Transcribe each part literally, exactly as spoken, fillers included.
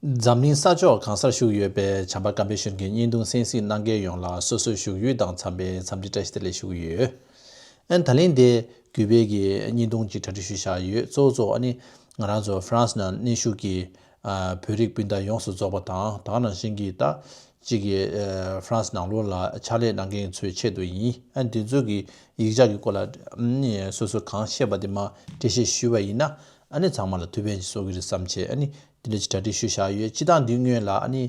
འཛམ་གླིང་ས་ཕྱོགས་གང་སར་བཞུགས་ཡོད་པའི་བྱམས་པ་ཀམ་པའི་གཞོན་སྐྱེས་བརྙན་ཐུང་གསན་གཟིགས་གནང་མཁན་ཡོངས་ལ་སོ་སོའི་བཞུགས་ཡུལ་དང་འཚམས་པའི་འཚམས་འདྲི་བཀྲ་ཤིས་བདེ་ལེགས་ཞུ་གི་ཡོད། ཨན་ད་ལན་དེ་གུས་པའི་གི་བརྙན་ཐུང་གཅིག་གྲ་སྒྲིག་ཞུས་བཞག་ཡོད། གཙོ་བོ་གཙོ་བོ་ཨ་ནི་ང་རང་ཚོ་ཧྥ་རན་སི་ནང་གནས་བཞུགས་ཀྱི་ཨ་བོད་རིགས་སྤུན་ཟླ་ཡོངས་སུ་རྫོགས་པ་དང་། ད་ག་ནང་བཞིན་གྱི་ད་གཅིག་གི་ཨ་ཧྥ་རན་སི་ནང་ལོགས་ལ་ཕྱག་ལས་གནང་མཁན་ཚོའི་ཆེད་དུ་ཡིན། ཨ་འདི་ཚོ་གི་ཡིག་ཆ་གི་སྐོར་ལ་ཨ་ནི་སོ་སོ་གང་ཤེས་པ་དེ་མར་འགྲེལ་བཤད་ཞུས་པ་ཡིན་ན། ཨ་ནི་ཚང་མ་ལ་ཐུགས་ཕན་ཅིག་གསོས་ཀྱི་རེད་བསམ་བྱས། ཨ་ནི་དེ་འདྲ་ཅིག་གྲ་སྒྲིག་ཞུས་བཞག་ཡོད། སྤྱིར་བཏང་འདི་སྔོན་ལ་ཨ་ནི་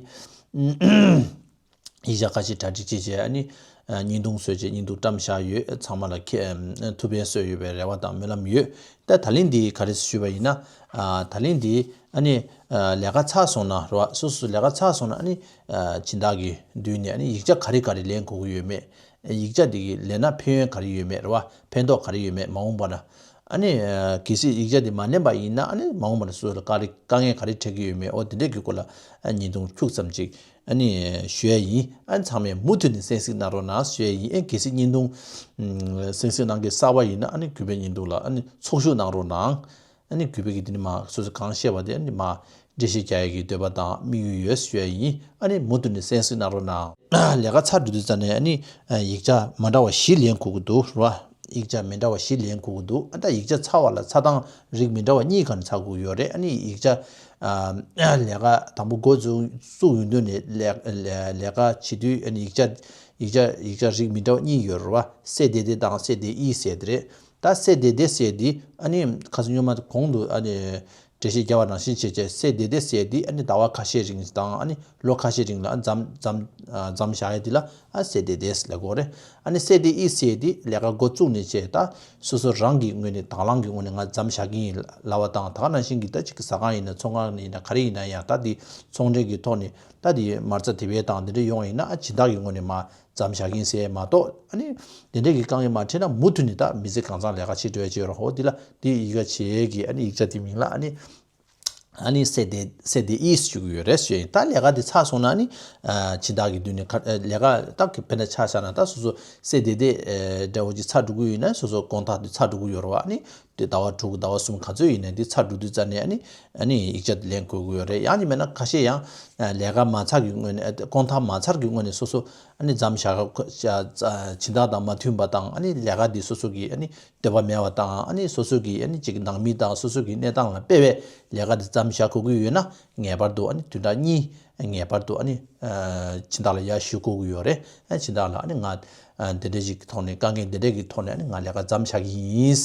ཡིག་ཆ་ཁ་ཤས་གྲ་སྒྲིག་བྱས་བྱས། ཨ་ནི་ཨ་བརྙན་ཐུང་བཟོས་བྱས་བརྙན་ཐུང་བཀྲམ་བཞག་ཡོད། ཚང་མ་ལ་ཁེ་ཨམ་ཐུགས་ཕན་གསོས་ཡོད་པའི་རེ་བ་དང་སྨོན་ལམ་ཡོད། ད་ད་ལན་འདི་ག་རེ་ཞུས་པ་ཡིན་ན། ཨ་ད་ལན་འདི་ཨ་ནི་ཨ་ལས་ཀ་ཚར་སོང་ན་རེད་བ། སོ་སོ་ལས་ཀ་ཚར་སོང་ན་ཨ་ནི་ཨ་སྦྱིན་བདག་གི་མདུན་ནས་ཨ་ནི་ཡིག་ཆ་ག་རེ་ག་རེ་ལེན་དགོས་ཀྱི་ཡོད་མེད། ཡིག་ཆ་འདི་གི་ལེན་ན་ཕན་ཡོན་ག་རེ་ཡོད་མེད་རེད་བ། ཕན་ཐོགས་ག་རེ་ཡོད་མེད། མ་འོངས་པ་ན་ཨ་ནི་ཨ་གལ་སྲིད་ཡིག་ཆ་འདི་མ་ལེན་པ་ཡིན་ན་ཨ་ནི་མ་འོངས་པ་ན་སོ་སོ་ལ་དཀའ་ལས་དཀའ་ངལ་ག་རེ་འཕྲད་ཀྱི་ཡོད་མེད། འོ་དེ་འདྲས་ཀྱི་སྐོར་ལ་ཨ་བརྙན་ཐུང་ཁྱུག་ཙམ་ཅིག་ཨ་ནི་ཞུ་ཡ་ཡིན། ཨ་ནི་ཚང་མས་མུ་མཐུད་ནས་གསན་གཟིགས་གནང་རོགས་གནང་ཞུ་ཡ་ཡིན། ཨ་གལ་སྲིད་བརྙན་ཐུང་ཨམ་གསན་གཟིགས་གནང་མཁན་གསར་པ་ཡིན་ན་ཨ་ནི་གུས་པའི་བརྙན་ཐུང་ལ་ཨ་ནི་ཚོགས་ཞུགས་གནང་རོགས་གནང་། ཨ་ནི་གུས་པའི་གི་དེ་ནི་མ་སོ་སོ་གང་ཤེས་པ་དེ་ཨ་ནི་མ་འགྲེལ་བཤད་རྒྱག་ཡ་གི་འདོད་པ་དང་དམིགས་ཡུལ་ཡོད་ཞུ་ཡ་ཡིན། ཨ་ནི་མུ་མཐུད་ནས་གསན་གཟིགས་གནང་རོགས་གནང་། ལས་ཀ་ཚར་འགྲོ་དུས་ཙ་ནས་ཨ་ནི་ཡིག་ཆ་མ་འདྲ་བ་བཞི་ལེན་དགོས་ཀྱི་འདུག་རེད་བ། ཡིག་ཆ་མི་འདྲ་བ་བཞི་ལེན་དགོས་ཀྱི་འདུག་ཨ་ད་ཡིག་ཆ་ཚར་བ་ལ་ཚར་སྟངས་རིགས་མི་འདྲ་བ་གཉིས་ག་ནས་ཚར་དགོས་ཀྱི་ཡོད་རེད། ཨ་ནི་ཡིག་ཆ་ཨ་ལས་ཀ་དང་པོ་འགོ་བཙུགས་བཙུགས་ཡོང་དུས་ནས་ལས་ལས་ལས་ཀ་བྱེད་དུས་ཨ་ནི་ཡིག་ཆ་ཡིག་ཆ་ཡིག་ཆ་རིགས་མི་འདྲ་བ་གཉིས་ཡོད་རེད་བ། སེ་དེ་དེ་དང་སེ་དེ་ཨི་ཟེར་དེ་རེད། ད་སེ་དེ་དེ་ཟེར་དེ་ཨ་ནི་ཁ་སང་སྔོན་མ་གོང་དུ་ཨ་ནི་འགྲེལ་བཤད་བརྒྱབ་པ་ནང་བཞིན་བྱས་བྱས། སེ་དེ་དེ་ཟེར་དེ་ཨ་ནི་ཟླ་བ་ཁ་ཤས་རིང་དང་ཨ་ནི་ལོ་ཁ་ཤས་རིང་ལ་ཨ་མཚམས་མཚམས་ཨ་མཚམས་བཞག་ཡ་དེ་ལ་ཨ་སེ་དེ་དེ་ཟེར་ལབ་དགོས་རེད། ཨ་ནི་སེ་དེ་ཨི་ཟེར་དེ་ལས་ཀ་འགོ་བཙུགས་ནས་བྱས། ད་སོ་སོ་རང་གི་ངོས་ནས་དང་བླངས་ཀྱི་ངོས་ནས་ང་མཚམས་བཞག་གི་ཡིན་ལབ་པ་དང་། ད་ག་ནང་བཞིན་གྱི་ད་ཅིག་གི་ཟ་ཁང་ཡིན་ན་ཚོང་ཁང་ཡིན་ན་ག་རེ་ཡིན་ན་ཡང་ད་དེ་ཚོང་འབྲེལ་གྱི་ཐོག་ནས་ད་དེ་མ་རྩ་དེ་བས་དང་དེ་འདྲ་ཡོང་བ་ཡིན་ན་ཨ་སྦྱིན་བདག་གི་ངོས་ནས་མ་མཚམས་བཞག་གི་ཡིན་ཟེར་མ་གཏོགས། ཨ་ནི་དེ་འདྲས་ཀྱི་དཀའ་ངལ་མ་འཕྲད་ན་མུ་མཐུད་ནས་ད་མི་ཚེ་གང་ཚང་ལས་ཀ་བྱེད་འགྲོ་ཡ་ཅིག་ཡོད་རེད། འོ་འདི་ལ་འདི་ཡི་ག་བྱེད་ཀྱི་ཨ་ནི་ཡིག་ཆ་དེ་མིང་ལ་ཨ་ནི་ཨ་ནི་སེ་དེ་སེ་དེ་ཨིས་ཞུ་གི་ཡོད་རེད་ཞུ་ཡིན། ད་ལས་ཀ་དེ་ཚར་སོང་ན་ཨ་ནི་ཨ་སྦྱིན་བདག་གི་མདུན་ནས་ཁ་ཨ་ལས་ཀ་ད་གི་དཔེར་ན་ཆ་བཞག་ན་ད་སོ་སོ་སེ་དེ་དེ་ཨ་འདྲ་བོ་ཅིག་ཚར་འགྲོ་གི་ཡོད་ན་སོ་སོ་དགོང་དག་དེ་ཚར་འགྲོ་གི་ཡོད་རེད་བ། ཨ་ནི་དེ་ཟླ་བ་དྲུག་ཟླ་བ་གསུམ་ག་ཚོད་ཡིན་ནའི་དེ་ཚར་འགྲོ་དུས་ཙ་ནས་ཨ་ནི་ཨ་ནི་ཡིག་ཆ་དེ་ལེན་དགོས་ཀྱི་ཡོད་རེད། ཡང་ནི་མེད་ན་ཁ་ཤས་ཡང་ཨ་ལས་ཀ་མ་ཚར་གྱི་སྔོན་ནས་ཨ་དགོང་དག་མ་ཚར་གྱི་སྔོན་ནས་སོ་སོ་ཨ་ནི་མཚམས་བཞག་ག་སྦྱིན་བདག་དང་མ་མཐུན་པ་དང་། ཨ་ནི་ལས་ཀ་འདི་སོ་སོ་གི་ཨ་ནི་འདོད་པ་མེད་པ་དང་། ཨ་ནི་སོ་སོ་གི་ཨ་ནི་ཅིག་ནང་མི་དང་སོ་སོ་གི་གནས་སྟངས་ལ་དཔག་པའི་ལས་ཀ་འདི་མཚམས་བཞག་དགོས་ཀྱི་ཡོད་ན་ངེས་པར་དུ་ཨ་ནི་བདུན་ཕྲག་གཉིས་ངེས་པར་དུ་ཨ་ནི་ཨ་སྦྱིན་བདག་ལ་ཡར་ཞུ་དགོས་ཀྱི་ཡོད་རེད། ཨ་སྦྱིན་བདག་ལ་ཨ་ནི་ང་ཨ་འདི་འདྲ་ཞིག་གི་ཐོག་ནས་དཀའ་ངལ་འདི་འདྲ་གི་ཐོག་ནས་ཨ་ནི་ང་ལས་ཀ་མཚམས་བཞག་གི་ཡིན།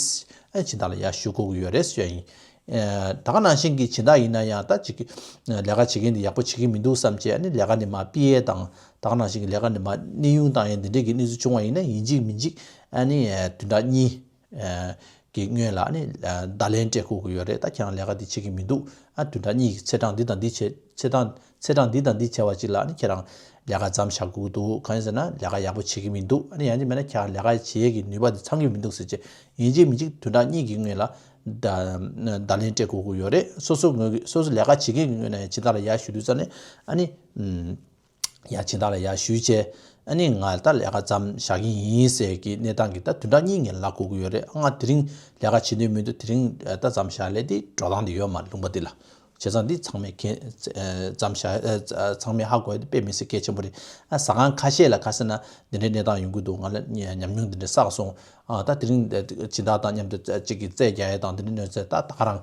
ཨ་སྦྱིན་བདག་ལ་ཡར་ཞུ་དགོས་ཀྱི་ཡོད་རེད་ཟེར་ཡ་ཡིན། ཨ་ད་ག་ནང་བཞིན་གྱི་སྦྱིན་བདག་ཡིན་ན་ཡང་ད་ཅིག་ལས་ཀ་བྱེད་མཁན་འདི་ཡག་པོ་བྱེད་ཀྱི་མི་འདུག་བསམ་བྱས་ཨ་ནི་ལས་ཀ་འདི་མར་ཕུད་ཡས་དང་། ད་ག་ནང་བཞིན་གྱི་ལས་ཀ་འདི་མར་གནས་དབྱུང་བཏང་ཡས་འདི་འདྲས་ཀྱི་གནས་ཚུལ་བྱུང་བ་ཡིན་ན་ཡིན་གཅིག་མིན་གཅིག་ཨ་ནི་ཨ་བདུན་ཕྲག་གཉིས་ཨ་གི་སྔོན་ལ་ཨ་ནི་ཨ་བརྡ་ལན་སྤྲད་དགོས་ཀྱི་ཡོད་རེད། ད་ཁྱེད་རང་ལས་ཀ་འདི་བྱེད་ཀྱི་མི་འདུག་ཨ་བདུན་ཕྲག་གཉིས་ཀྱི་ཚེས་གྲངས་འདི་དང་འདི་བྱས་ཚེས་གྲངས་ཚེས་གྲངས་འདི་དང་འདི་བྱས་པ་གཅིག་ལ་ཨ་ནི་ཁྱེད་རང་ལས་ཀ་མཚམས་བཞག་དགོས་ཀྱི་འདུག་གང་ཡིན་ཟེར་ན་ལས་ཀ་ཡག་པོ་བྱེད་ཀྱི་མི་འདུག་ཨ་ནི་ཡང་ཅིག་མེད་ན་ཁྱེད་རང་ལས་ཀ་བྱེད་ཡས་ཀྱི་ནུས་པ་འདི་ཚང་གི་མི་འདུག་ཟེར་བྱས་ཡིན་གཅིག་མིན་གཅིག་བདུན་ཕྲག་གཉིས་ཀྱི་སྔོན་ལ་བརྡ་བརྡ་ལན་སྤྲད་དགོས་ཀྱི་ཡོད་རེད། སོ་སོ་ངོས་ཀྱི་སོ་སོ་ལས་ཀ་བྱེད་མཁན་གྱི་ངོས་ནས་སྦྱིན་བདག་ལ་ཡར་ཞུ་དུས་ཙ་ནས་ཨ་ནི་ཨམ་ཡར་སྦྱིན་བདག་ལ་ཡར་ཞུས་བྱས་ཨ་ནི་ང་ད་ལས་ཀ་མཚམས་བཞག་གི་ཡིན་ཟེར་གྱི་གནས་སྟངས་ཀྱི་ད་བདུན་ཕྲག་གཉིས་ངས་ལབ་དགོས་ཀྱི་ཡོད་རེད། ང་དེ་རིང་ལས་ཀ་བྱེད་འདོད་མི་འདུག་དེ་རིང་ད་མཚམས་བཞག་ལས་དེ་འགྲོ་སྟངས་དེ་ཡོད་མ་རེད་ལུང་པ་འདི་ལ། བྱས་ཙང་འདི་ཚང་མས་མཁྱེན་ཨ་མཚམས་བཞག་ཨ་ཚང་མས་ཧ་གོ་ཡ་དེ་དཔེ་མི་སྲིད་གལ་ཆེན་པོ་རེད། ཨ་ཟ་ཁང་ཁ་ཤས་ལ་ཁ་སང་ན་འདི་འདྲའི་གནས་སྟངས་ཡོང་གི་འདུག་ང་ལ་ཉམས་མྱོང་འདི་འདྲ་བསགས་སོང་། ཨ་ད་དེ་རིང་སྦྱིན་བདག་དང་མཉམ་དུ་གཅིག་གིས་རྩོད་རྒྱག་ཡ་དང་འདི་འདྲའི་གནས་ཚུལ་ད་ད་ག་རང་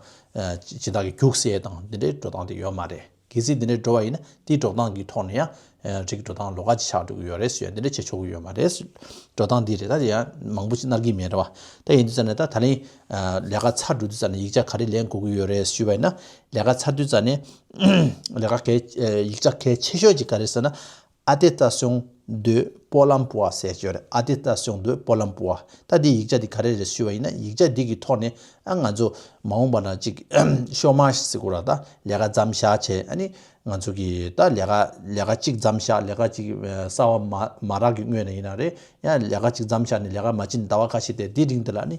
སྦྱིན་བདག་གིས་རྒྱུགས་ཟེར་ཡ་དང་འདི་འདྲའི་འགྲོ་སྟངས་དེ་ཡོད་མ་རེད། གལ་སྲིད་འདི་འདྲའི་འགྲོ་བ་ཡིན་ན་དེའི་འགྲོ་སྟངས་ཀྱི་ཐོག་ནས་ཡང་རིགས་འགྲོ་སྟངས་ལོགས་ཀ་ཅིག་ཆགས་འགྲོ་གི་ཡོད་རེད་ཟེར་ཡ་འདི་འདྲ་བྱེད་ཆོག་གི་ཡོད་མ་རེད། འགྲོ་སྟངས་འདི་རེད། ད་དེ་ཡང་མང་པོ་ཅིག་གནང་གི་མེད་རེད་བ། ད་ཡིན་དུས་ཙ་ནས་ད་ད་ལན་ལས་ཀ་ཚར་འགྲོ་དུས་ཙ་ནས་ཡིག་ཆ་ག་རེ་ལེན་དགོས་ཀྱི་ཡོད་རེད་ཞུས་པ་ཡིན་ན། ལས་ཀ་ཚར་དུས་ཙ་ནས་ལས་ཀ་གལ་ཡིག་ཆ་གལ་ཆེ་ཤོས་ཅིག་ག་རེ་ཟེར་ན། Attestation de Pôle emploi ཟེར་ཡོད་རེད། Attestation de Pôle emploi ད་འདི་ཡིག་ཆ་འདི་ག་རེ་རེད་ཞུས་པ་ཡིན་ན། ཡིག་ཆ་འདི་གི་ཐོག་ནས་ཨ་ང་ཚོ་མ་འོངས་པ་ན་ཅིག་chômage ཟེར་དགོས་ར། ད་ལས་ཀ་མཚམས་བཞག་བྱས་ཨ་ནི་ང་ཚོ་གི་ད་ལས་ཀ་ལས་ཀ་གཅིག་མཚམས་བཞག་ལས་ཀ་གཅིག་གསར་པ་མ་མ་རག་གི་སྔོན་ནས་ཡིན་ན་རེད། ཡང་ལས་ཀ་གཅིག་མཚམས་བཞག་ནས་ལས་ཀ་མ་བྱས་ནས་ཟླ་བ་ཁ་ཤས་བསྡད་དེའི་རིང་དེ་ལ་ཨ་ནི་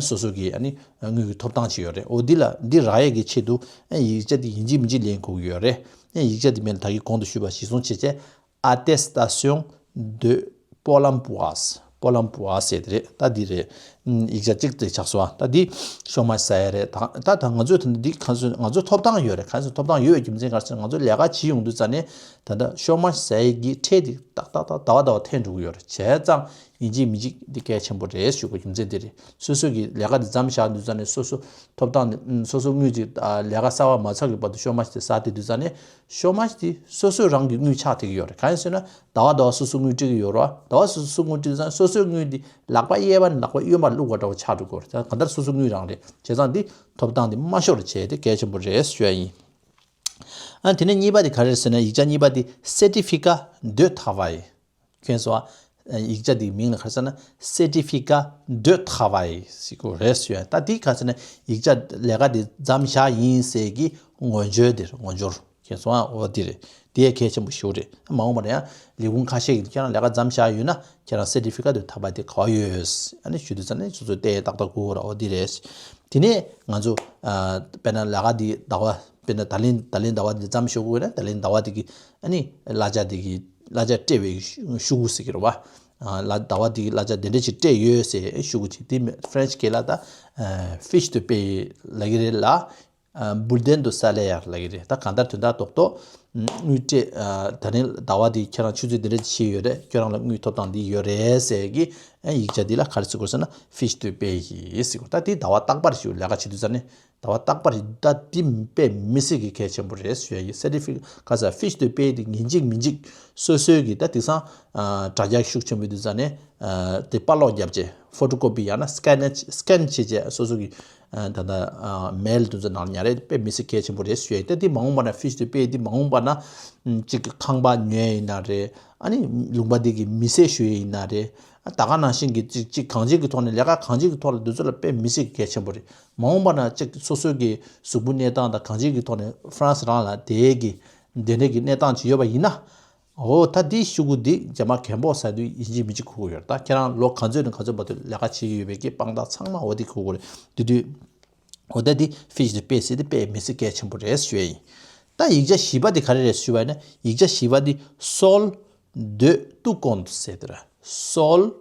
སོ་སོ་གི་ཨ་ནི་དངུལ་གྱི་ཐོབ་ཐང་ཅིག་ཡོད་རེད། འོ་འདི་ལ་འདི་རག་ཡས་ཀྱི་ཆེད་དུ་ཡིག་ཆ་འདི་ཡིན་གཅིག་མིན་གཅིག་ལེན་དགོས་ཀྱི་ཡོད་རེད། ཡིག་ཆ་འདི་མིང་ལ་ད་གིན་གོང་དུ་ཞུས་པ་གཞིར་བཟུང་བྱས་བྱས། Attestation de Pôle emploi Pôle emploi ཟེར་དེ་རེད། ད་འདི་རེད། ཡིག་ཆ་གཅིག་དེ་ཆགས་སོང་། ད་འདི་ཤོག་མ་ཟ་ཡ་རེད། ད་ད་ད་ང་ཚོས་ད་འདི་ག་ཚོད་ང་ཚོ་ཐོབ་ཐང་ཡོད་རེད། ག་ཚོད་ཐོབ་ཐང་ཡོད་པའི་རྒྱུ་མཚན་ག་ཚོད་ང་ཚོ་ལས་ཀ་བྱེད་ཡོང་དུས་ཙ་ནས་ད་ལྟ་ཤོག་མ་ཟ་ཡི་གི་ཁྲལ་དེ་ཏག་ཏག་ཏག་ཟླ་བ་ཟླ་བ་འཐེན་འགྲོ་གི་ཡོད་རེད། བྱས་ཙང་ཡིན་གཅིག་མིན་གཅིག་འདི་གལ་ཆེན་པོ་རེད་ཞུ་དགོས་རྒྱུ་མཚན་དེ་རེད། སོ་སོ་གི་ལས་ཀ་འདི་མཚམས་བཞག་དུས་ཙ་ནས་སོ་སོ་ཐོབ་ཐང་འདི་སོ་སོ་དངུལ་ཅིག་ལས་ཀ་གསར་པ་མ་ཚར་གི་བར་དུ་ཤོག་མ་ཞིག་དེ་ཟ་བསྡད་དུས་ཙ་ནས་ཤོག་མ་ཞིག་དེ་སོ་སོ་རང་གི་དངུལ་ཆགས་བསྡད་ཀྱི་ཡོད་རེད། གང་ཡིན་ཟེར་ན། ཟླ་བ་ཟླ་བ་སོ་སོ་དངུལ་སྤྲད་ཀྱི་ཡོད་རེད་བ། ཟླ་བ་སོ་སོ་དངུལ་སྤྲད་ཙང་སོ་སོའི་དངུལ་འདི་ལག་པ་གཡས་པ་ནས་ལག་པ་གཡོན་པར་བླུགས་པ་འདྲ་བོ་ཆགས་འགྲོ་གི་ཡོད་རེད། གང་ལྟར་སོ་སོ་དངུལ་རང་རེད། བྱས་ཙང་འདི་ཐོབ་ཐང་འདི་མ་ཤོར་བྱས་ཏེ་གལ་ཆེན་པོ་རེད་ཞུ་ཡ་ཡིན། ཨ་དེ་ནས་གཉིས་པ་འདི་ག་རེ་རེད་ཟེར་ན། ཡིག་ཆ་གཉིས་པ་འདི་Certificat de Travail། ཁྱོད་སོ་ཡིག་ཆ་འདིའི་མིང་ལ་ག་རེ་ཟེར་ན། Certificat de Travail ཟེར་གྱི་རེད་ཞུ་ཡ། ད་འདི་ག་ཟེར་ན་ཡིག་ཆ་ལས་ཀ་འདི་མཚམས་བཞག་ཡིན་ཟེར་གྱི་ངོ་སྦྱོར་འདི་རེད། ངོ་སྦྱོར། ཁྱེད་སོང་ཨ། འོ་འདི་རེད། འདི་ཡང་གལ་ཆེན་པོ་ཞེ་པོ་རེད། མ་འོངས་པ་ན་ཡང་ལས་ཁུངས་ཁ་ཤས་ཀྱིས་ཁྱེད་རང་ལས་ཀ་མཚམས་བཞག་ཡོད་ན་ཁྱེད་རང་Certificat de Travail དེ་ག་པར་ཡོད། ཨ་ནི་ཞུ་དུས་ཙམ་ནས་སོ་སོས་བལྟས་ཏག་ཏག་དགོས་ར། འོ་འདི་རེད། དེ་ནས་ང་ཚོ་ཨ་དཔེར་ན་ལས་ཀ་འདི་ཟླ་བ་དཔེར་ན་ད་ལན་ད་ལན་ཟླ་བ་འདི་མཚམས་ཞུ་དགོས་ན་ད་ལན་ཟླ་བ་འདི་གི་ཨ་ནི་གླ་ཆ་འདི་གི་གླ་ཆ་སྤྲད་པའི་ཤུ་གུ་ཟེར་གྱི་རེད་བ། ཨ་ལ་ཟླ་བ་འདི་གི་གླ་ཆ་དེ་འདྲ་ཞིག་སྤྲད་ཡོད་ཟེར་ཤུ་གུ་ཅིག་དེ་French་སྐད་ལ་ད་ཨ་fiche de paie ལབ་ཀྱི་རེད་ལ། Bulletin de salaire ལབ་ཀྱི་རེད། ད་གང་ལྟར་དོན་དག་རྡོག་རྡོག་དངུལ་སྤྲད། ད་རིང་ཟླ་བ་འདིའི་ཁྱེད་རང་ཆུ་ཚོད་འདི་འདྲ་ཞིག་ཡོད་རེད། ཁྱོད་རང་ལ་དངུལ་ཐོབ་ཐང་འདི་ཡོད་རེད་ཟེར་གྱི་ཡིག་ཆ་འདི་ལ་ག་རེ་ཟེར་དགོས་ཟེར་ན་fiche de paie ཟེར་དགོས། ད་འདི་ཟླ་བ་རྟག་པར་ཞིག་ལས་ཀ་བྱེད་དུས་ཙ་ནས་ཟླ་བ་རྟག་པར་ཞིག་ད་འདི་དཔེ་མི་སྲིད་ཀྱི་གལ་ཆེན་པོ་རེད་ཞུ་ཡ་ཡིན། Certificat ག་ཟེར་fiche de paie འདི་ཉིན་གཅིག་མིན་གཅིག་སོ་སོའི་གི་ད་དེང་སང་དྲ་རྒྱ་ཤུགས་ཆེན་པོའི་དུས་ཙ་ནས། དེ་པར་སློག་བརྒྱབ་བྱས་ཕོ་ཊོ་ཀོ་པི་ཡང་ན་སི་ཀེན་སི་ཀེན་བྱས་བྱས་སོ་སོ་གི་ད་ལྟ་མེལ་དེ་ཚོ་ནང་ལ་ཉར་ཡ་དེ་དཔེ་མི་སྲིད་གལ་ཆེན་པོ་རེད་ཞུ་ཡ། ད་འདི་མ་འོངས་པ་ན་fiche de paie འདི་མ་འོངས་པ་ན་གཅིག་གི་ཁང་པ་ཉོ་ཡ་ཡིན་ན་རེད། ཨ་ནི་ལུང་པ་འདི་གི་མི་སེར་ཞུ་ཡ་ཡིན་ན་རེད། ད་ག་ནང་བཞིན་གི་གཅིག་གཅིག་གང་ཅིའི་གི་ཐོག་ནས་ལས་ཀ་གང་ཅིའི་གི་ཐོག་ལ་འདི་ཚོ་ལ་དཔེ་མི་སྲིད་གལ་ཆེན་པོ་རེད། མ་འོངས་པ་ན་གཅིག་སོ་སོའི་གི་གཟུགས་པོ་གནས་སྟངས་དང་གང་ཅིའི་གི་ཐོག་ནས་ཧྥ་རན་སི་རང་ལ་དེའི་གི་དེ་འདྲའི་གི་གནས་སྟངས་ཅིག་ཡོད་པ་ཡིན་ན། འོ་ད་འདི་ཤུ་གུ་འདི་རྗེས་མ་རྒན་པོ་ཟ་དུས་ཡིན་གཅིག་མིན་གཅིག་ཁུག་གི་ཡོད་རེད། ད་ཁྱེད་རང་ལོ་ག་ཚོད་ནས་ག་ཚོད་བར་དུ་ལས་ཀ་བྱེད་ཀྱི་ཡོད་པའི་གི་དཔང་རྟགས་ཚང་མ་འོ་འདི་ཁུག་གི་རེད། དེ་དུས་འོ་ད་འདི་fiche de paie ཟེར་དེ་དཔེ་མི་སྲིད་གལ་ཆེན་པོ་རེད་ཞུ་ཡ་ཡིན། ད་ཡིག་ཆ་བཞི་པ་འདི་ག་རེ་རེད་ཞུ་བ་ཡིན་ན། ཡིག་ཆ་བཞི་པ་འདི་solde de tout compte ཟེར་དེ་རེད། Solde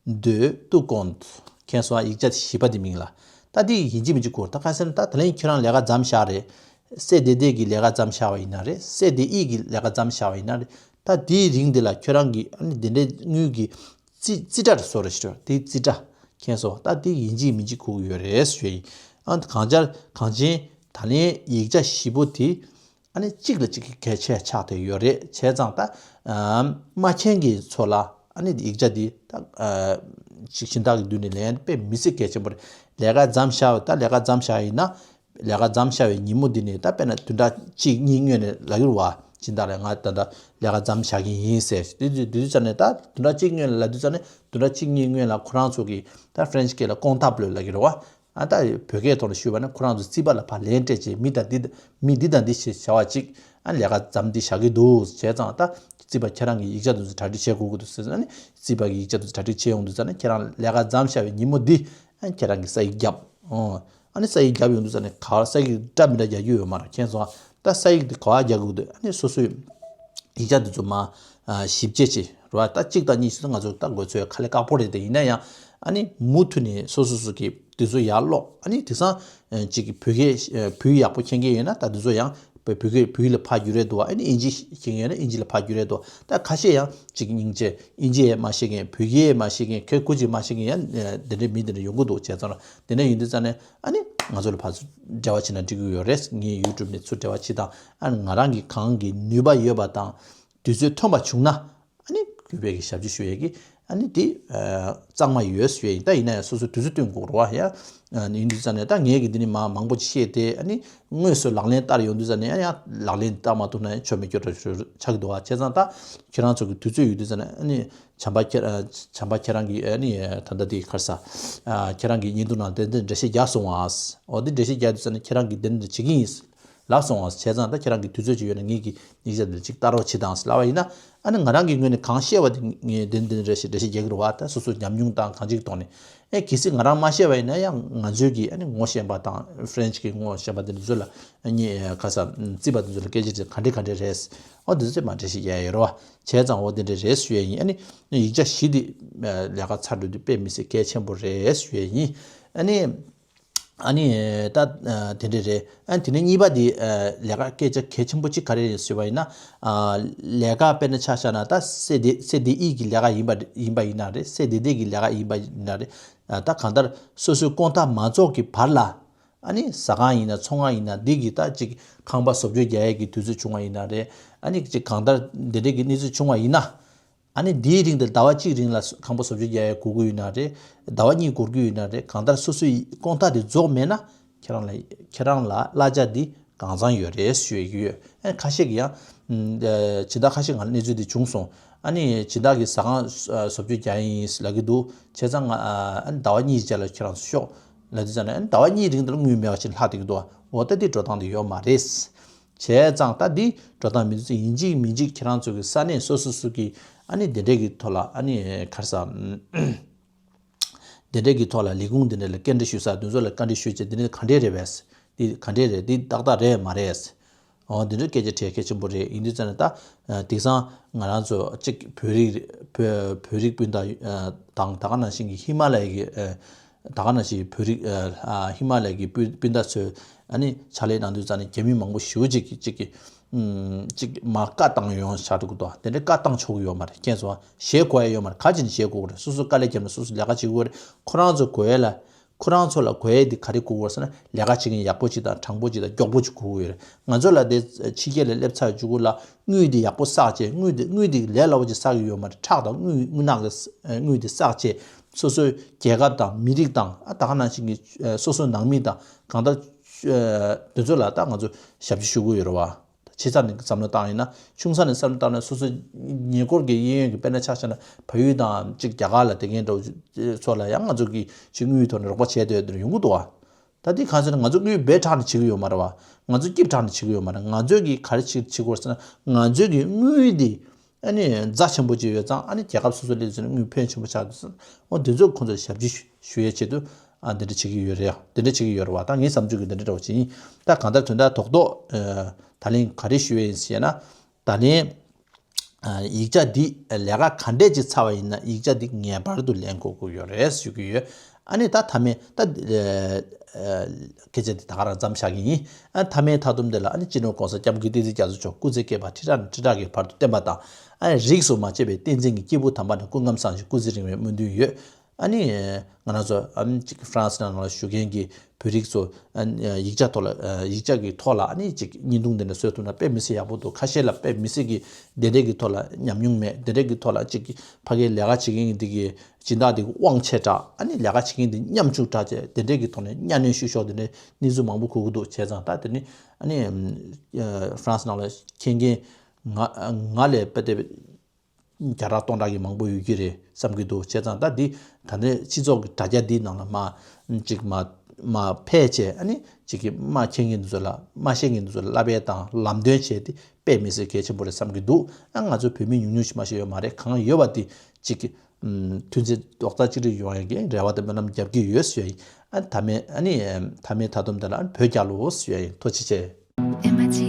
de tout compte ཁྱེད་སོང་ཡིག་ཆ་བཞི་པ་འདི་མིང་ལ། ད་འདི་ཡིན་གཅིག་མིན་གཅིག་ཁུག་ད་ག་ཟེར་ན་ད་ད་ལན་ཁྱེད་རང་ལས་ཀ་མཚམས་བཞག་རེད། སེ་དེ་དེ་གི་ལས་ཀ་མཚམས་བཞག་པ་ཡིན་ན་རེད། སེ་དེ་ཨི་གི་ལས་ཀ་མཚམས་བཞག་པ་ཡིན་ན་རེད། ད་དེའི་རིང་འདི་ལ་ཁྱོད་རང་གི་ཨ་ནི་དེ་འདྲའི་དངུལ་གྱི་རྩིས་རྩིས་ཁྲ་རེ་བཟོ་རེ་ཞུ། དེའི་རྩིས་ཁྲ་ཁྱེད་སོང་ད་དེ་ཡིན་གཅིག་མིན་གཅིག་ཁུག་ཡོད་རེད་ཞུ་ཡིན། ཨ་གང་ཅར་གང་ཅན་ད་ལན་ཡིག་ཆ་བཞི་པོ་དེ་ཨ་ནི་གཅིག་ལ་གཅིག་གི་གལ་ཆེ་ཆགས་བསྡད་ཡོད་རེད། བྱས་ཙང་ད་ཨ་མ་མཁྱེན་གྱི་ཚོ་ལ་ཨ་ནི་ཡིག་ཆ་འདི་ད་ཨ་ཅིག་སྦྱིན་བདག་གི་མདུན་ནས་ལེན་དཔེ་མི་སྲིད་གལ་ཆེན་པོ་རེད། ལས་ཀ་མཚམས་བཞག་ད་ལས་ཀ་མཚམས་བཞག་ཡིན་ན། ལས་ཀ་མཚམས་བཞག་པའི་ཉིན་མོ་འདི་ནས་ད་དཔེར་ན་བདུན་ཕྲག་གཅིག་གཉིས་སྔོན་ནས་ལབ་ཀྱི་རེད་བ། སྦྱིན་བདག་ལ་ང་ད་ལྟ་ལས་ཀ་མཚམས་བཞག་གི་ཡིན་ཟེར། དེ་དུས་དེ་དུས་ཙམ་ནས་ད་བདུན་ཕྲག་གཅིག་སྔོན་ལ་ལབ་དུས་ཙམ་ནས་བདུན་ཕྲག་གཅིག་གཉིས་སྔོན་ལ་ཁོ་རང་ཚོ་གིས་ད་ཧྥ་རན་སི་སྐད་ལ་comptable ལབ་ཀྱི་རེད་བ། ཨ་ད་བོད་སྐད་ཐོག་ནས་ཞུས་པ་ན་ཁོ་རང་ཚོ་རྩིས་པ་ལ་ཕར་ལན་སྤྲད་བྱས་མི་དང་འདི་མི་འདི་དང་འདི་ཞེས་བྱ་བ་ཅིག་ཨ་ལས་ཀ་མཚམས་འདི་བཞག་གི་འདུག་བྱས་ཙང་ད་རྩིས་པ་ཁྱེད་རང་གི་ཡིག་ཆ་དེ་ཚོ་གྲ་སྒྲིག་བྱེད་དགོས་ཀྱི་འདུག་ཟེར་ཙང་ནི་རྩིས་པ་གི་ཡིག་ཆ་དེ་ཚོ་གྲ་སྒྲིག་བྱེད་ཡོང་དུས་ཙང་ནི་ཁྱེད་རང་ལས་ཀ་མཚམས་བཞག་པའི་ཉིན་མོ་འདི་ཨ་ཁྱེད་རང་གི་ས་ཡིག་བརྒྱབ། ཨོ། ཨ་ནི་ས་ཡིག་བརྒྱབ་ཡོང་དུས་ཙང་ནི་ག་བར་ས་ཡིག་འདྲ་མི་འདྲ་རྒྱག་རྒྱུ་ཡོད་མ་རེད། མཁྱེན་སོང་ཨ། ད་ས་ཡིག་འདི་ག་བར་རྒྱག་དགོས་འདུག་ཨ་ནི་སོ་སོའི་ཡིག་ཆ་འདི་ཚོ་མར་ཨ་ཞིབ་དཔྱད་བྱེད་རོགས། ད་གཅིག་དང་གཉིས་ཤིག་ང་ཚོ་ད་དགོས་ཚོད་ཁ་ལས་ཁག་པོ་རེད་དེ། ཡིན་ན་ཡང་ཨ་ནི་མུ་མཐུད་ནས་སོ་སོ་སོ་གི་དེ་ཚོ་ཡར་ཀློག་ཨ་ནི་དེང་སང་ཨ་གཅིག་གི་བོད་སྐད་བོད་ཡིག་ཡག་པོ་མཁྱེན་མཁན་ཡོད་ན་ད་དེ་ཚོ་ཡང་བོད་བོད་སྐད་བོད་ཡིག་ལ་ཕར་བསྒྱུར་རེད་འདུག་ཨ་ནི་ཨིན་ཇི་མཁྱེན་མཁན་ཡོད་ན་ཨིན་ཇི་ལ་ཕར་བསྒྱུར་རེད་འདུག་ད་ཁ་ཤས་ཡང་གཅིག་སྙིང་རྗེ་ཨིན་ཇི་ཡང་མ་ཤེས་མཁན་བོད་སྐད་ཡང་མ་ཤེས་མཁན་ཁོ་ཁུ་ཅིག་མ་ཤེས་མཁན་ཡང་དེ་འདྲའི་མི་དེ་འདྲ་ཡོང་གི་འདུག་བྱས་ཙང་དེ་འདྲ་ཡིན་དུས་ཙང་ནས་ཨ་ནི་ང་ཚོ་ལ་ཕར་ཚུར་འབྲེལ་བ་བྱེད་ན་འགྲིག་གི་ཡོད་རེད། ངའི་ཡུ་ཊུབ་ནས་ཚུར་འབྲེལ་བ་བྱེད་དང་། ཨ་ནི་ང་རང་གི་གང་གི་ནུས་པ་ཡོད་པ་དང་དུས་ཚོད་ཐོན་པ་བྱུང་ན། ཨ་ནི་གུས་པས་ཀྱི་ཞབས་ཕྱི་ཞུ་ཡས་ཀྱི་ཨ་ནི་དེ་ཨ་གཙང་མ་ཡོད་ཞུ་ཡས་ཡིན། ད་ཡིན་ན་ཡང་སོ་སོ་དུས་ཚོད་བསྟུན་དགོས་རེད་བ། ཡ་ཨ་ནི་ཡིན་དུས་ཙང་ནས་ད་ངས་ཀྱི་འདི་ནི་མ་མང་པོ་ཅིག་བཤད་དེ་ཨ་ནི་དངོས་སུ་ལག་ལེན་བསྟར་ཡོང་དུས་ཙང་ནས་ཨ་ཡང་ལག་ལེན་བསྟར་མ་ཐུབ་ན་ཡང་ཆོ་མེད་སྐྱོ་ར་ཆགས་ཀྱི་འདུག་བ། བྱས་ཙང་ད་ཁྱེད་རང་ཚོ་གི་དུས་ཚོད་ཡོད་དུས་ཙང་ནས་ཨ་ནི་བྱམས་པ་ཁྱེད་ཨ་བྱམས་པ་ཁྱེད་རང་གི་ཨ་ནི་ད་ལྟ་དེ་ག་རེ་ཟ་ཨ་ཁྱེད་རང་གི་བརྙན་ཐུང་ནང་དེ་འདྲ་འགྲེལ་བཤད་རྒྱག་སོང་བ། འོ་དེ་འགྲེལ་བཤད་རྒྱག་དུས་ཙང་ནས་ཁྱེད་རང་གི་དེ་འདྲ་བྱེད་ཀྱི་ཡིན། ལབ་སོང་བ། བྱས་ཙང་ད་ཁྱེད་རང་གི་དུས་ཚོད་ཅིག་ཡོད་ན་ངེད་ཀྱི་ཡིག་ཆ་འདི་ལ་ཅིག་ལྟ་རོགས་བྱེད་དང་ལབ་པ་ཡིན་ན། ཨ་ནི་ང་རང་གི་ངོས་ནས་གང་ཤེས་པ་དེ་ངས་དེ་འདི་རེ་ཞིག་འགྲེལ་བཤད་རྒྱག་གི་རེད་བ། ད་སོ་སོའི་ཉམས་མྱོང་དང་གང་ཅིའི་ཐོག་ནས། ཨེ་གལ་སྲིད་ང་རང་མ་ཤེས་པ་ཡིན་ན་ཡང་ང་ཚོའི་གི་ཨ་ནི་ངོ་ཤེས་པ་དང་ཕ་རན་ཆི་གི་ངོ་ཤེས་པ་དེ་འདི་ཚོ་ལ་ཨ་ནི་ཁ་ས་རྩིས་པ་དེ་ཚོ་ལ་སྐད་ཆ་དེ་ག་འདྲ་ག་འདྲ་རེད། ཨོ་འདི་ཚོ་མ་འགྲེལ་བཤད་རྒྱག་ཡ་ཡོད་རེད་བ། བྱས་ཙང་འོ་དེ་འདྲ་རེད་ཞུ་ཡ་ཡིན། ཨ་ནི་ཡིག་ཆ་བཞི་དེ་ལས་ཀ་ཚར་འགྲོ་དུས་དཔེ་མི་སྲིད་གལ་ཆེན་པོ་རེད་ཞུ་ཡ་ཡིན། ཨ་ནི། ཨ་ནི་ད་དེ་འདྲ་རེད། ཨ་ནི་དེ་ནས་གཉིས་པ་དེ་ལས་ཀ་སྐད་ཆ་གལ་ཆེན་པོ་གཅིག་ག་རེ་རེད་ཟེར་བ་ཡིན་ན། ལས་ཀ་དཔེར་ན་ཆ་བཞག་ན་ད་སེ་འདི་སེ་འདི་ཨི་གི་ལས་ཀ་ཡིན་པ་ཡིན་པ་ཡིན་ན་རེད། སེ་འདི་འདི་གི་ལས་ཀ་ཡིན་པ་ཡིན་ན་རེད། ད་གང་ལྟར་སོ་སོའི་དགོང་དག་མ་རྫོགས་ཀྱི་བར་ལ། ཨ་ནི་ཟ་ཁང་ཡིན་ན་ཚོང་ཁང་ཡིན་ན་འདི་གི་ད་ཅིག་ཁང་པ་བཟོ་བཅོས་རྒྱག་ཡས་ཀྱི་དུས་ཚོད་བྱུང་བ་ཡིན་ན་རེད། ཨ་ནི་ཅིག་གང་ལྟར་འདི་འདྲས་ཀྱི་གནས་ཚུལ་བྱུང་བ་ཡིན་ན། ཨ་ནི་འདིའི་རིང་དེ་ཟླ་བ་གཅིག་རིང་ལ་ཁང་པ་བཟོ་བཅོས་རྒྱག་ཡས་དགོས་ཀྱི་ཡོད་ན་རེད། ཟླ་བ་གཉིས་འགོར་གྱི་ཡོད་ན་རེད། གང་ལྟར་སོ་སོའི་དགོང་དག་དེ་རྫོགས་མེད་ན་ཁྱེད་རང་ལ་ཁྱེད་རང་ལ་གླ་ཆ་འདི་གང་ཚང་ཡོད་རེད་ཞུ་ཡི་ཡོད། ཨ་ཁ་ཤས་ཀྱིས་ཡང་། སྦྱིན་བདག་ཁ་ཤས་ང་ལ་གནས་ཚུལ་འདི་བྱུང་སོང་། ཨ་ནི་སྦྱིན་བདག་གིས་ཟ་ཁང་བཟོ་བཅོས་རྒྱག་ཡིན་ལབ་ཀྱི་འདུག་བྱས་ཙང་ང་ཨ་ནི་ཟླ་བ་གཉིས་རྗེས་ལ་ཁྱེད་རང་ཚོ་ཤོག་ལབ་དུས་ཙང་ནས། ཨ་ནི་ཟླ་བ་གཉིས་རིང་དུ་དངུལ་མེད་པ་ཞིག་ལྷག་བསྡད་ཀྱི་འདུག་འོ་ད་འདི་འགྲོ་སྟངས་འདི་ཡོད་མ་རེད། བྱས་ཙང་ད་འདི་འགྲོ་སྟངས་མི་འདུག་ཚེ་ཡིན་གཅིག་མིན་གཅིག་ཁྱེད་རང་ཚོ་གི་ས་གནས་སོ་སོ་སོ་གི་ཨ་ནི་དེ་འདྲས་ཀྱི་ཐོག་ལ་ཨ་ནི་ག་རེ་ཟ། དེ་འདྲས་ཀྱི་ཐོག་ལ་ལས་ཁུངས་དེ་འདྲས་ལ་སྐད་འདྲི་ཞུ་ས་དེ་ཚོ་ལ་བཀའ་འདྲི་ཞུས་བྱས་དེ་འདྲས་ག་འདྲས་རེད་པས། འདི་ག་འདྲས་རེད། འདི་ཏག་ཏག་རེད་མ་རེད། འོ་དེ་འདྲས་སྐད་ཆ་དྲིས་གལ་ཆེན་པོ་རེད། ཡིན་དུས་ཙང་ནས་ད་དེང་སང་ང་རང་ཚོ་གཅིག་བོད་རིགས་བོད་བོད་རིགས་སྤུན་ཟླ་དང་ད་ག་ནང་བཞིན་གྱི་ཧི་མ་ལ་ཡའི་གི་ད་ག་ནང་བཞིན་བོད་རིགས་ཨ་ཧི་མ་ལ་ཡའི་གི་སྤུན་སྤུན་ཟླ་ཚོས་ཨ་ནི་ཕྱག་ལས་གནང་དུས་ཙང་ནས་རྒྱ་མི་མང་པོ་ཞེ་པོ་ཅིག་གིས་ཅིག་གིས་ཨུམ་ཅིག་མར་བཀའ་བཏང་ཡོང་བཞག་འདུག་དོ། དེ་འདྲའི་བཀའ་བཏང་ཆོག་གི་ཡོད་མ་རེད། ཁྱེད་ཚོ་ཞེད་དགོས་ཡ་ཡོད་མ་རེད། ག་ཅི་ནས་ཞེད་དགོས་ཀྱི་རེད། སོ་སོ་དཀའ་ལས་བརྒྱབ་ནས་སོ་སོ་ལས་ཀ་བྱེད་དགོས་རེད། ཁོ་རང་ཚོ་དགོས་ཡ་ལ་ཁོ་རང་ཚོ་ལ་དགོས་ཡ་འདི་ག་རེ་དགོས་ཀྱི་རེད་ཟེར་ན། ལས་ཀ་བྱེད་མཁན་ཡག་པོ་ཅིག་དང་དྲང་པོ་ཅིག་དང་མགྱོགས་པོ་ཅིག་དགོས་ཀྱི་ཡོད་རེད། ང་ཚོ་ལ་དེ་ཕྱི་རྒྱལ་ལ་སླེབས་ཚར་བའི་མཇུག་གུ་ལ་དངུལ་འདི་ཡག་པོ་བསགས་བྱས། དངུལ་འདི་དངུལ་འདི་ལས་སླ་པོ་ཅིག་བསགས་ཀྱི་ཡོད་མ་རེད། ཁྲག་དང་དངུལ་དངུལ་ནག་གི་དངུལ་འདི་བསགས་བྱས། སོ་སོའི་རྒྱལ་ཁབ་དང་མི་རིགས་དང་ཨ་ད་ག་ནང་བཞིན་གྱི་ཨ་སོ་སོའི་ནང་མི་དང་གང་ལྟར་ཨ་དེ་ཚོ་ལ་ད་ང་ཚོ་ཞབས་ཕྱི་ཞུ་དགོས་ཡོད་རེད་བ། ཆེ་ས་ནས་བསམ་བློ་བཏང་ཡིན་ན། ཆུང་ས་ནས་བསམ་བློ་བཏང་ན་སོ་སོའི་ཉེ་འཁོར་གྱི་གཡས་གཡོན་གྱི་དཔེར་ན་ཆ་བཞག་ན་ཕ་ཡུལ་དང་གཅིག་རྒྱ་གར་ལ་བསྡད་མཁན་འདྲ་བོ་ཚོ་ལ་ཡང་ང་ཚོ་གིས་ཅིག་དངུལ་ཐོག་ནས་རོགས་པ་བྱས་བསྡད་ཡོང་གི་འདུག་བ། ད་འདི་གང་ཟེར་ན་ང་ཚོ་དངུལ་སྦས་དྲགས་ནས་བྱེད་ཀྱི་ཡོད་མ་རེད་བ། ང་ཚོ་སྐྱིད་དྲགས་ནས་བྱེད་ཀྱི་ཡོད་མ་རེད། ང་ཚོས་ཀྱིས་ག་རེ་བྱེད་བྱེད་དགོས་ཟེར་ན། ང་ཚོས་ཀྱིས་དངུལ་འདི་ཨ་ནི་རྫ་ཆེན་པོ་ཅིག་ཡོད་ཙང་། ཨ་ནི་རྒྱལ་ཁབ་སོ་སོ་སླེབས་ཚུན་དངུལ་ཕོན་ཆེན་པོ་ཆགས་འདུག་ཟེར། འོ་དེ་ཚོ་ཁོང་ཚོར་ཞབས་ཕྱི་ཞུ་ཡས་ཆེད་དུ་ཨ་འདི་འདྲ་བྱེད་ཀྱི་ཡོད་རེད། འདི་འདྲ་བྱེད་ཀྱི་ཡོད་རེད་བ། ད་ངའི་བསམ་ཚུལ་གྱི་འདི་འདྲ་འདྲ་བོ་ཅིག་ཡིན། ད་གང་ལྟར་དོན་དག་རྡོག་རྡོག་ཨ་ད་ལན་ག་རེ་ཞུ་ཡས་ཡིན་ཟེར་ན། ད་ལན་ཨ་ཡིག་ཆ་འདི་ལས་ཀ་ག་འདྲས་ཅིག་ཚར་བ་ཡིན་ན་ཡིག་ཆ་འདི་ངེས་པར་དུ་ལེན་དགོས་ཀྱི་ཡོད་རེད་ཞུ་གི་ཡོད། ཨ་ནི་ད་མཐའ་མའི་ད་ཨ་ཨ་སྐད་ཆ་འདི་ད་ག་རང་མཚམས་བཞག་གི་ཡིན། ཨ་མཐའ་མའི་མཐའ་སྡོམ་དེ་ལ་ཨ་ནི་སྤྱི་ནོར་༸གོང་ས་༸སྐྱབས་མགོན་བསྟན་འཛིན་རྒྱ་མཚོ་མཆོག་སྐུ་ཚེ་བསྐལ་པ་ཁྲི་ཕྲག་ནས་ཁྲི་ཕྲག་གི་བར་དུ་བརྟན་པ་དང་། ཨ་ནི་རིས་སུ་མ་ཆད་པའི་བསྟན་འཛིན་གྱི་སྐྱེས་བུ་དམ་པ་རྣམས་སྐུ་ཁམས་བཟང་ཞིང་སྐུ་ཚེ་རིང་བའི་སྨོན་འདུན་ཡོད། ཨ་ནི་ང་རང་ཚོ་ཨ་ནི་ཅིག་ཧྥ་རན་སི་ནང་ལ་བཞུགས་མཁན་གྱི་བོད་རིགས་ཚོ་ཨ་ནི་ཡིག་ཆ་ཐོག་ལ་ཨ་ཡིག་ཆ་གི་ཐོག་ལ་ཨ་ནི་ཅིག་བརྙན་ཐུང་འདི་འདྲ་བཟོས་ཐུབ་ན་དཔེ་མི་སྲིད་ཡག་པོ་འདུག་ཁ་ཤས་ལ་དཔེ་མི་སྲིད་ཀྱི་དེ་འདྲས་ཀྱི་ཐོག་ལ་ཉམས་མྱོང་མེད། དེ་འདྲས་ཀྱི་ཐོག་ལ་ཅིག་ཕ་གིའི་ལས་ཀ་བྱེད་མཁན་འདི་གི་སྦྱིན་བདག་འདི་གི་དབང་ཆེ་དྲགས། ཨ་ནི་ལས་ཀ་བྱེད་མཁན་འདི་ཉམ་ཆུང་དྲགས་བྱས། དེ་འདྲས་ཀྱི་ཐོག་ནས་གཉའ་གནོན་བཤུ་གཞོག་དེ་འདྲས་གནས་ཚུལ་མང་པོ་གོ་གི་འདུག་བྱས་ཙང་ད་དེ་ནི་ཨ་ནི་ཧྥ་རན་སི་ནང་ལ་མཁྱེན་མཁན་ང་ང་ལས་དཔེ་དེ་བརྒྱ་ཕྲག་སྟོང་ཕྲག་གི་མང་པོ་ཡོད་ཀྱི་རེད་བསམ་གྱི་འདུག་བྱས་ཙང་ད་འདི་ད་ལྟའི་སྤྱི་ཚོགས་ཀྱི་དྲ་རྒྱ་འདིའི་ནང་ལ་མ་ཅིག་མ་མ་ཕེབས་བྱས། ཨ་ནི་ཅིག་གི་མ་མཁྱེན་མཁན་འདི་ཚོ་ལ་མ་ཤེས་མཁན་འདི་ཚོ་ལ་བསླབ་པ་དང་ལམ་སྟོན་བྱས་ཏེ་དཔེ་མི་སྲིད་གལ་ཆེན་པོ་རེད་བསམ་གྱི་འདུག་ཨ་ང་ཚོ་བོད་མི་ཉུང་ཉུང་ཞིག་མ་ཞིག་ཡོད་མ་རེད། གང་ཡོད་པ་དེ་ཅིག་གི་མཐུན་སྒྲིལ་རྡོག་རྩ་གཅིག་སྒྲིལ་ཡོང་ཡག་གི་རེ་བ་དང་སྨོན་ལམ་རྒྱབ་ཀྱི་ཡོད་ཞུ་ཡ་ཡིན། ཨ་མཐའ་མའི་ཨ་ནི་མཐའ་མའི་མཐའ་སྡོམ་དེ་ལ་ཨ་ནི་བོད་རྒྱལ་ལོ་ཞུ་ཡ་ཡིན། ཐུགས་རྗེ་ཆེ། ཨེམ་ཨེཆ་